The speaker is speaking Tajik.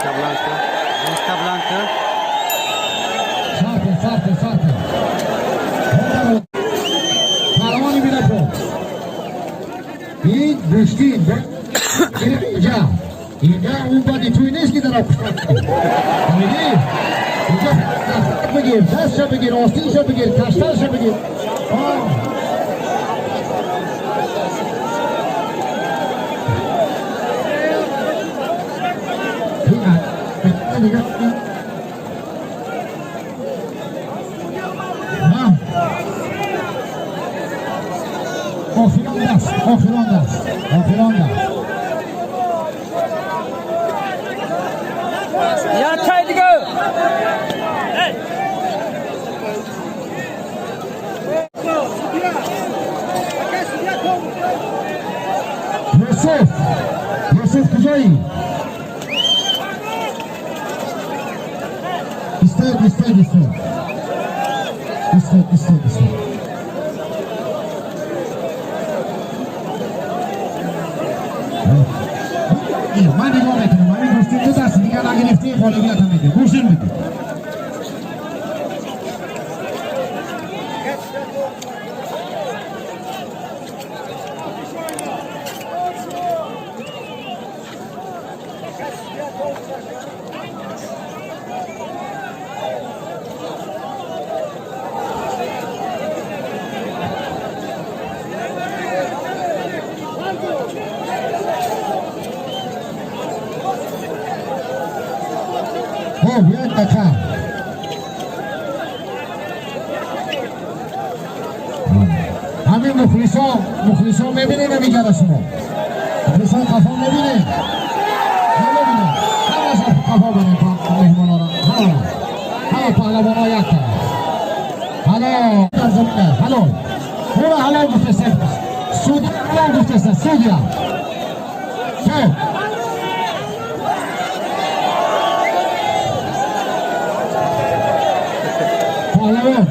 Дастша бланка, дастша бланка. Сарте, сарте, сарте. Паҳлавони бинапо. Ин гӯштин. Инҷа. Инҷа он бади туй нест ки дар кушта. Фаҳмидӣ? Инҷа даст бигир, дастша бигир, остинша бигир, кашталша бигир. О. Дига. Ҳа. Охирон даст, охирон даст, охирон даст. Яктай дига. Юсуф, Юсуф, куҷоӣ? Истед, истед, истед. Истед, истед, истед. Ман нигоҳ мекунам, ҳамин гӯштин ду даст дигар нагирифтӣ, ғолибиятам медиҳ. Гӯштин бигир. Хоб, як дақиқа. Ҳамин мухлисон, мухлисон мебинед, ҳамин шумо. Мухлисон қафо мебинед? Намебинед? Ҳамаша қафо бинед меҳмонора. Ҳама. Ҳама паҳлавонҳо як тараф. Ҳалол дар замин аст. Ҳалол. Ҳура ҳалол гуфтест. Судья ҳалол гуфтест. Судья. Хоб. Паҳлавон.